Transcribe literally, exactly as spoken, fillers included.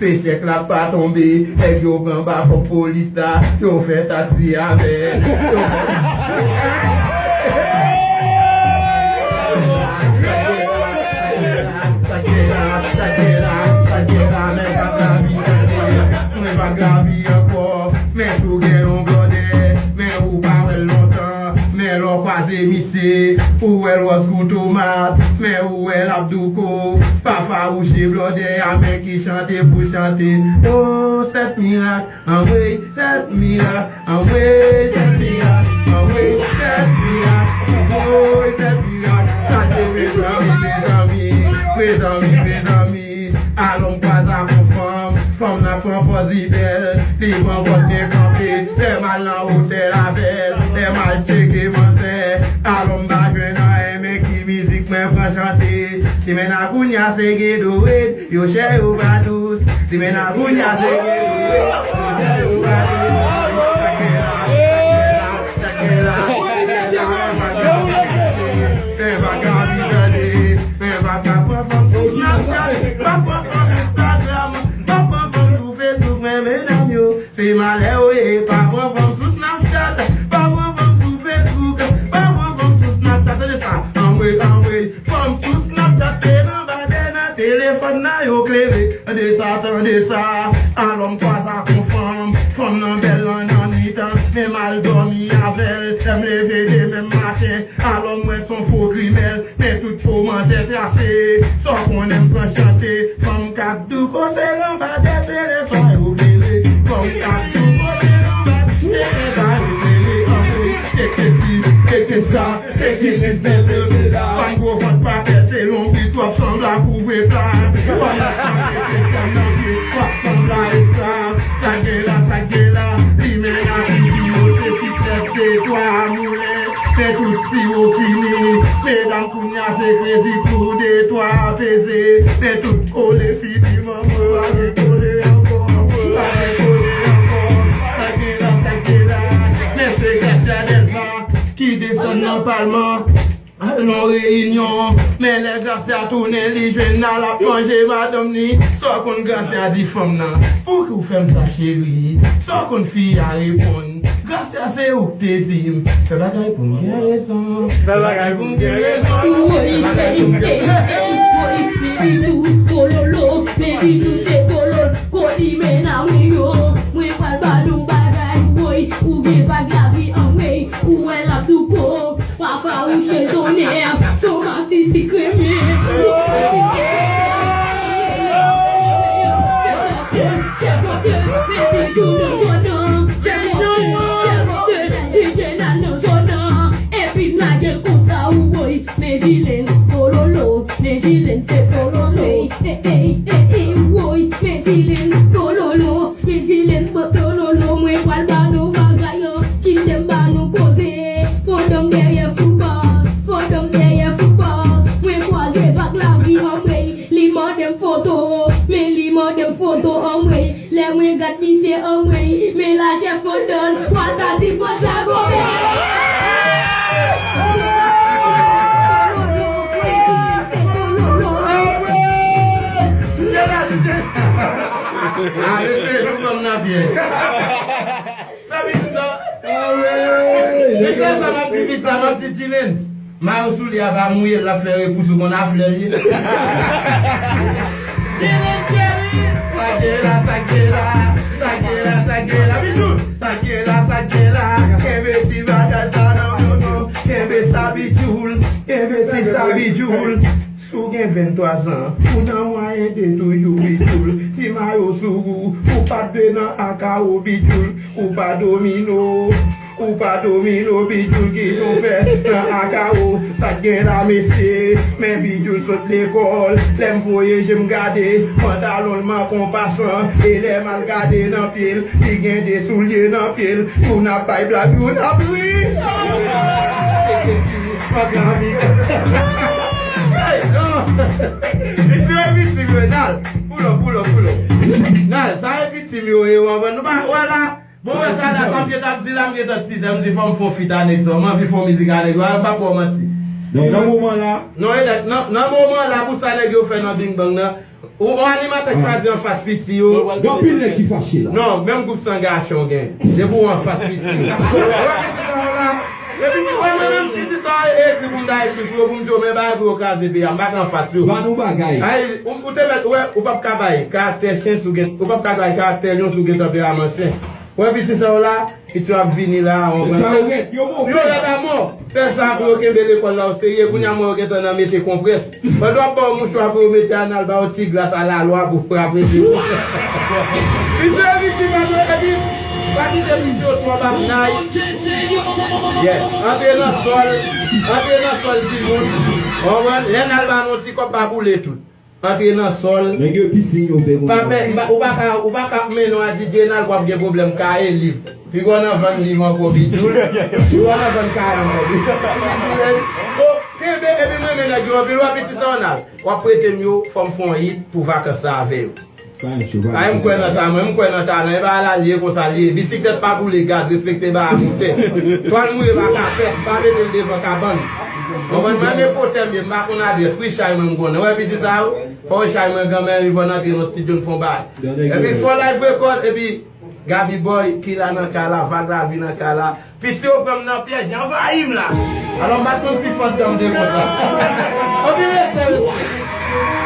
Se chèk la pa tonbe, nèg yo pran ba fòk polis la, yo fè taksi avè l. Yo fè Sa k ye la, sa k ye la, sa k ye la, men pa gravi, tande, men pa gravi ankò, men si w gen yon blòdè, men ou pa wè l lontan, men lè w kwaze misye, ou wè l wòz kou tomat, men ou wè l ap douko, pa fawouche blòdè a, men ki chante pou chante, o, sèt mirak, anmwey, sèt mirak, anmwey, sèt mirak, anmwey, sèt mirak, anmwey, sèt mirak, sa te mezanmi, mezanmi, mezanmi, mezanmi. Alò m kwaze ak yon fanm, fanm nan pran pòz li bèl, li pran pòz byen kanpe, lè m al nan otèl avè l, lè m al tcheke manzè, alò m pa jwenn anyen, men ki mizik mwen pran chante, li men nan kounya se gen do red, yo chè yo pa dous, li men nan kounya se gen do red, yo chè yo pa dous, sa k ye la, sa k ye la, sa k ye la, sa k ye la, men pa gravi tande. Men pa ka pran fanm sou Snapchat, pa pran fanm Instagram, pa pran fanm sou Facebook, men medam yo, se malè w ye, pa pran fanm sou Snapchat, pa pran fanm sou Facebook, pa pran fanm sou Snapchat, tande sa, anmwey, anmwey, fanm sou Snapchat, se nan badè nan telefòn nan yo klere, tande sa, tande sa, alò m kwaze ak yon fanm, fanm nan bèl nan, nan nwit an, men m al dòmi avè l, lè m leve demen maten, alò m wè s on fo grimèl, men tout fo manzè trase. Sa w konnen m pran chante, fanm k ap douko se lanbadè, se lè sa yo vire. Fanm k ap douko se lanbadè, se lè sa yo vire. Antre, tcheke si, tcheke sa, tcheke si, se, se, se la. Fanm gwo vant pa tè, se lonbrit w ap sanble ak ouvre pla. Fanm nan pa mete fanm nan pye, w ap sanble a esklav. Sa k gen la, sa k gen la, li men la, li di yo se fitlèt, se twa moulen. Men tout siwo fini, medam kounya se krezi kou de twa peze. Men tout kole fini, manman pa gen kole ankò, pa gen kole ankò. Sa k gen la, sa k gen la, men se Gracia Delva ki desann nan palman. Al nan reyinyon, men lè Gracia tounen, li jwenn al ap manje madanm ni. Sa w konn Gracia di fanm nan? Pouki w fè m sa, cheri? Sa w konn fi a reponn? Gracia, se ou k te di m, fè bagay pou m gen rezon. Fè bagay pou m gen rezon. Woy, ey, ey, ey, woy, men bijou, kololo, men bijou, se kololo, koli men nan mwen yo. Mwen pral ba nou bagay, woy, ou gen vag lavi, anmwey, ou wè l ap douko. Papa ou chèl tonnè, son masisi kremen. Epi m lage konsa ou woy, men Dilens pololo, men Dilens se pololo. Ey, ey, ey, ey, woy, men Dilens pololo. Vijilan, bòt lololo, mwen pral ba nou bagay yo. Kite m ba nou koze. Pandan m dèyè foutbòl, pandan m dèyè foutbòl, mwen kwaze vag lavi, anmwey, li mande m foto, men li mande m foto, anmwey, lè mwen gad misye, anmwey, men lajè pandan l, w a ka di fòs la gonfle. Lololo, mwen di se lololo. Ale, se nou kòm nan pyèj. Fè pitit la. Mesye, sa m ap di pitit sa, m ap di Dilens. Mayo soulye a pa mouye, l ap fè repous ou konn a flè l ye. Dilens cheri, sa k ye la, sa k ye la, sa k ye la, sa k ye la, Bijoul. Sa k ye la, sa k ye la, kenbe ti bagay sa nan men w non, kenbe sa Bijoul, kenbe ti sa Bijoul. Si w gen venntwa zan, ou nan mwayen de toujou Bijoul. Ti mayo sou ou, ou pa t dwe nan akawo Bijoul. Ou pa domino, ou pa domino Bijoul ki nou fè nan akawo. Sa k gen la mesye, men Bijoul sot lekòl. Lè m voye je m gade, pantalon l manke yon pasan. E lè m al gade nan pye l, li gen de soulye nan pye l. Youn ap bay blag, youn ap ri. Se kesi, fòk anvi. Hey, non. Li se epitim yo, Nal. Pull up, pull up, pull up. Nal, sa epitim yo ye, w anvan nou pa wè la. Bon, wè sa la, sa m gen t ap di la, m gen t ap tizè, m di fò m fè yon feat a nèg sa, m anvi fè yon mizik a nèg yo, a, m p ap ba w manti. Men nan moman la. Non, e nèg, nan, nan moman la, pou sa nèg yo fè nan Bing Bang nan, Ou, ou animatè chwazi anfas piti yo. Gen anpil nèg ki fache la. Non, menm gwoup san gason gen. Depi w anfas piti yo. Ou wè piti sa yo la? Epi, wè, mwen menm, piti sa yo ekri pou m ta ekri sou yo, pou m di yo, men bagay pou yo kraze peyi a, m pa ka anfas yo. Ba nou bagay. Ay, ou, ou te mèt, ou wè, ou p ap ka bay karaktè chen si w gen, ou p ap ka bay karaktè lyon si w gen tanperaman chen. Wè piti sa yo la, piti yo ap vini la, on Sa yo rèd, yo move. Yo rèd amò. Sèl sa pou yo kenbe lekòl la oserye, kounye a mwen yo gentan nan mete konprès. Pandan w ap ba yo mouchwa pou yo mete anal, ba yo ti glas a lalwa pou frape ti. Piti yo viktim, epi pa kite piti yo twò bapnay. Yeah. Antre nan sòl, antre nan sòl timoun. Konprann? Lè n al ba nou ti kòb pa boule tout. Antre nan sòl. Nèg yo pisin yo fè konsa. Pa pè, ou pa ka, ou pa ka mennen yon adjidye n al w ap gen pwoblèm kaye liv. Pi gwo nan vann liv ankò bidyoul. Pi gwo nan vann kaye ankò bidyoul. So, kenbe epi m renmen nèg yo anpil, w ap piti sa w n al. W ap prete m yo, fò m fè yon hit pou vakans sa avè yo. Ay, m kwè nan sa, mwen, m kwè nan talan. E pa la l ye konsa l ye. Bisiklèt pa boule gaz, respekte ba a moutè. Twal mouye pa kapèt, pa mete l devan kabann. Konprann? Mwen, men potè m ye, m pa konn adrès. Wi, chay mwen m konnen. Wè, piti sa yo, fò chay mwen granmè, epi fò n antre nan estidyo, n fè yon bagay. Epi fò live record, epi Gaby Boy, ki la nan kay la, Vag Lavi nan kay la. Piti yo pran m nan pyèj, anvayi m la. Alò, m pa t konn si fans dam te konsa. Anpil respè, mesye.